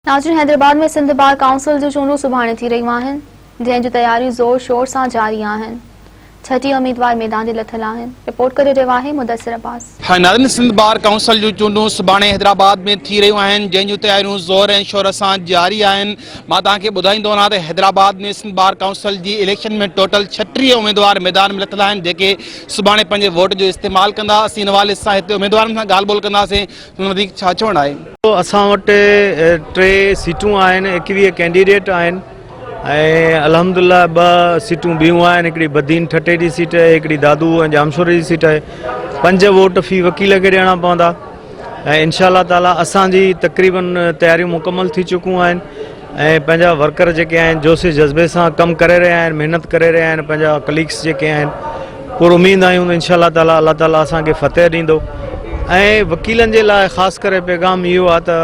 ناظرين Hyderabad ۾ Sindh bar council جون چونڊون سڀاڻي ٿي رهيون آهن جنهن جون تياريون زور شور سان جاري آهن 36 اميدوار ميدان تي لٿل آهن رپورٽ ڪري رهيو آهي مدثر عباس. ناظرين سنڌ بار ڪائونسل جون چونڊون سڀاڻي حيدرآباد ۾ ٿي رهيون آهن جنهن جون تياريون زور ۽ شور سان جاري آهن مان توهان کي ٻڌائيندو هلان ته حيدرآباد ۾ سنڌ بار ڪائونسل جي اليڪشن ۾ ٽوٽل 36 اميدوار ميدان ۾ لٿل آهن جيڪي سڀاڻي پنهنجي ووٽ جو استعمال ڪندا اسين ان حوالي سان هتي اميدوارن سان ڳالهه ٻولهه ڪنداسين وڌيڪ ڇا چوڻ آهي؟ اسان وٽ ٽي سيٽون آهن 21 ڪينڊيڊيٽ آهن ۽ الحمدلله ٻه سيٽون ٻيون آهن هڪڙي بدين ٺٽي جي سيٽ آهي هڪڙي دادو ۽ ڄامشوري جي سيٽ آهي پنج ووٽ في وڪيل کي ڏيڻا پوندا ۽ انشاء الله تعالي اسان جي تقريبن تياريون مڪمل ٿي چڪون آهن ۽ پنهنجا ورڪر جيڪي آهن جوش جذبي سان ڪم ڪري رهيا آهن محنت ڪري رهيا آهن پنهنجا ڪليگس جيڪي آهن پر اميد آهيون ته انشاء الله تعالي الله تعالي اسان کي فتح ڏيندو ۽ وڪيلن جي لاء خاص ڪري پيغام اهو آهي ته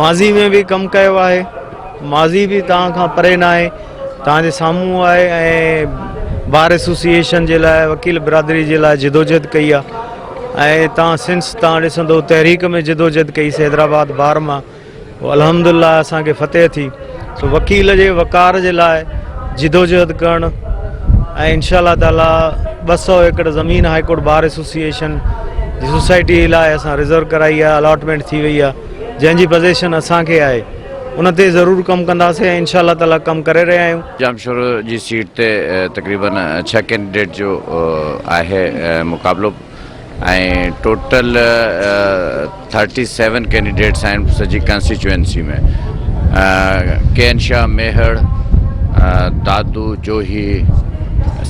ماضي ۾ به ڪم ڪيو آهي ماضي به توهان کان پري نه آهي توهان جي سامهون آهي ۽ بار ايسوسيئيشن جي لاء وڪيل برادري جي لاء جدوجهد ڪئي آهي ۽ توهان سنس توهان ڏسندو تحريڪ ۾ جدوجهد ڪئي سي حيدرآباد بار مان پوء الحمد لله اسان کي فتح ٿي سو وڪيل جي وقار جي لاء جدوجهد ڪرڻ ۽ انشاء الله تعالي 200 ايڪڙ زمين هائي ڪورٽ بار ايسوسيئيشن جي سوسائٽي لاء اسان رزرو ڪرائي آهي الاٽمينٽ ٿي وئي آهي جنهن جي پزيشن اسان کي آهي ان تي ضرور ڪم ڪنداسين ۽ انشاء الله تعالي ڪم ڪري رهيا آهيون. ڄامشورو جي سيٽ تي تقريبن ڇهه ڪينڊيڊيٽ جو آهي مقابلو. ۽ ٽوٽل ٿرٽي سيون ڪينڊيڊيٽس آهن سڄي ڪانسٽيچوئنسي ۾ ڪين شاهه ميهڙ دادو جوهي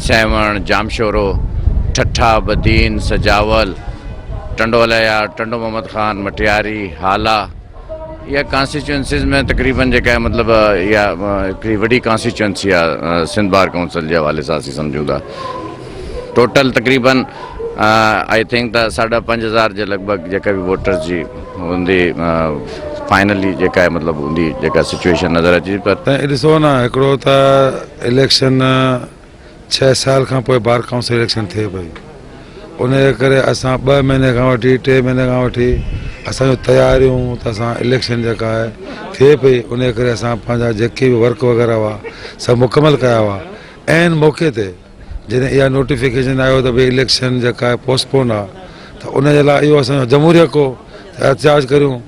سيوهڻ ڄامشورو ٺٽا بدين سجاول ٽنڊو الهيار ٽنڊو محمد خان مٽياري هالا اها ڪانسٽيچوئنسيز ۾ تقريبن جيڪا آهي مطلب اها هڪڙي وڏي ڪانسٽيچوئنسي آهي سنڌ بار ڪائونسل جي حوالي سان اسين سمجهون ٿا ٽوٽل تقريبن I think ته ساڍا 5000 جي لڳ ڀڳ جيڪا به ووٽرز جي هوندي فائنلي جيڪا آهي مطلب هوندي جيڪا سچويشن نظر اچي پر ته ڏسو نه هڪڙو ته اليڪشن ڇهه سال کان پوء بار ڪائونسل اليڪشن ٿئي پئي ان جي ڪري اسان ٻه مهيني کان وٺي ٽي مهيني کان وٺي اسان جون تياريون ته اسان اليڪشن جيڪا آهي ٿئي پئي ان جي ڪري اسان پنهنجا جيڪي به ورڪ وغيره هئا سڀ مڪمل ڪيا هئا عين موقعي تي جڏهن اها نوٽيفڪيشن آيو ته ڀئي اليڪشن جيڪا آهي پوسٽ پون آهي ته ان جي لاء اهو اسان جو جمهوري حق هو ته احتجاج ڪريون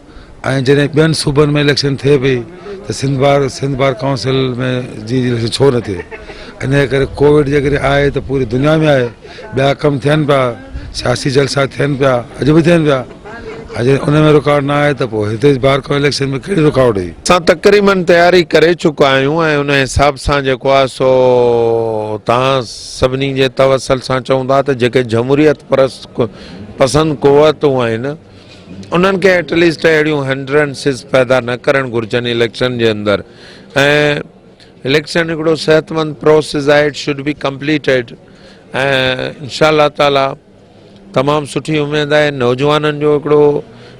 ۽ جڏهن ٻين صوبن ۾ اليڪشن ٿئي پئي ته سنڌ بار سنڌ بار ڪائونسل ۾ جي اليڪشن ڇو نه ٿئي ان جي ڪري ڪووڊ جي ڪري آهي ته پوري دنيا ۾ آهي ٻيا ڪم ٿين پيا سياسي جلسا ٿين پيا اڄ به ٿين پيا ۽ جڏهن ان ۾ رڪاوٽ نه آهي ته پوء هتي بار ڪائونسل اليڪشن ۾ ڪهڙي رڪاوٽ هئي. اسان تقريبن تياري ڪري چڪا آهيون ۽ ان حساب سان جيڪو آهي سو توهان سڀني جي توسل سان چئون ٿا ته جيڪي جمهوريت پرست پسند قوتون آهن انهن کي ايٽ ليسٽ اهڙيون هنڊرنسز پيدا نه ڪرڻ گهرجن اليڪشن جي اندر ۽ اليڪشن هڪڙو صحتمند پروسيس آهي it should be completed ۽ انشاء الله تعالي تمام سٺي اميد آهي نوجوانن جو هڪڙو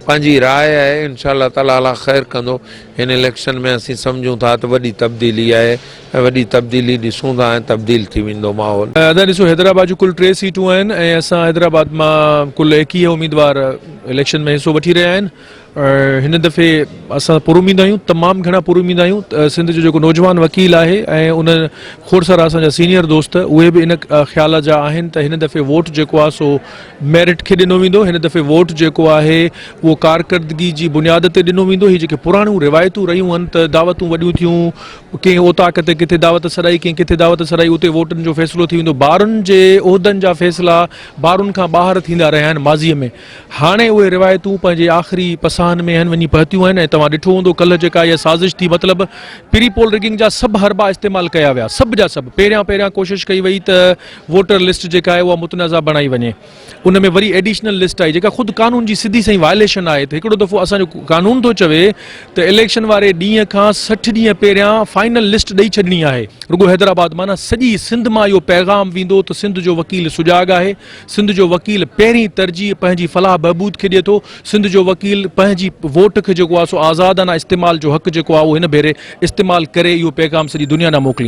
پنهنجي راء آهي انشاء الله تعالي الله خير ڪندو هن اليڪشن ۾ اسين سمجهون ٿا ته وڏي تبديلي آهي ۽ وڏي تبديلي ڏسون ٿا ۽ تبديل ٿي ويندو ماحول. ادا ڏسو حيدرآباد جون ڪل ٽي سيٽون آهن ۽ اسان حيدرآباد مان ڪل 21 اميدوار اليڪشن ۾ حصو وٺي رهيا آهن ۽ هن دفعي اسان پر اميد آهيون تمام گهڻا پر اميد آهيون ته سنڌ جو جيڪو نوجوان وڪيل آهي ۽ ان کوڙ سارا اسان جا سينيئر دوست اهي به ان خيال جا آهن ته هن دفعي ووٽ جيڪو آهي سو ميرٽ کي ڏنو ويندو هن دفعي ووٽ جيڪو آهي اهو ڪارڪردگي جي بنياد تي ڏنو ويندو هي جيڪي پراڻيون روايتون رهيون آهن ته دعوتون وڏيون ٿيون ڪنهن اوطاق تي ڪٿي دعوت سڏائي ڪنهن ڪٿي دعوت سڏائي اتي ووٽن جو فيصلو ٿي ويندو بارن جي عهدن جا فيصلا بارن کان ٻاهر ٿيندا رهيا آهن ماضي ۾ هاڻي اهي روايتون پنهنجي آخري پساهن ۾ آهن وڃي پهتيون آهن ۽ توهان ڏٺو هوندو ڪلهه جيڪا اها سازش ٿي مطلب پري پول رگنگ جا سڀ حربا استعمال ڪيا ويا سڀ جا سڀ پهريان پهريان ڪوشش ڪئي وئي ته ووٽر لسٽ جيڪا آهي اها متنازع بڻائي وڃي ان ۾ وري ايڊيشنل لسٽ آئي جيڪا خود قانون جي سڌي سئين وائليشن آهي ته هڪڙو دفعو اسان جو قانون ٿو چوي ته اليڪشن واري ڏينهن کان 60 ڏينهن پهريان فائنل لسٽ ڏئي ڇڏڻي آهي رڳو حيدرآباد مان نه سڄي سنڌ مان اهو پيغام ويندو ته سنڌ جو وڪيل سجاڳ آهي سنڌ جو وڪيل پهرين ترجيح پنهنجي فلاح بهبود کي ڏئي ٿو سنڌ جو وڪيل پنهنجي ووٽ کي جيڪو آهي سو آزادانه استعمال جو حق جيڪو آهي اهو هن ڀيري استعمال ڪري اهو پيغام سڄي دنيا ڏانهن موڪليندو.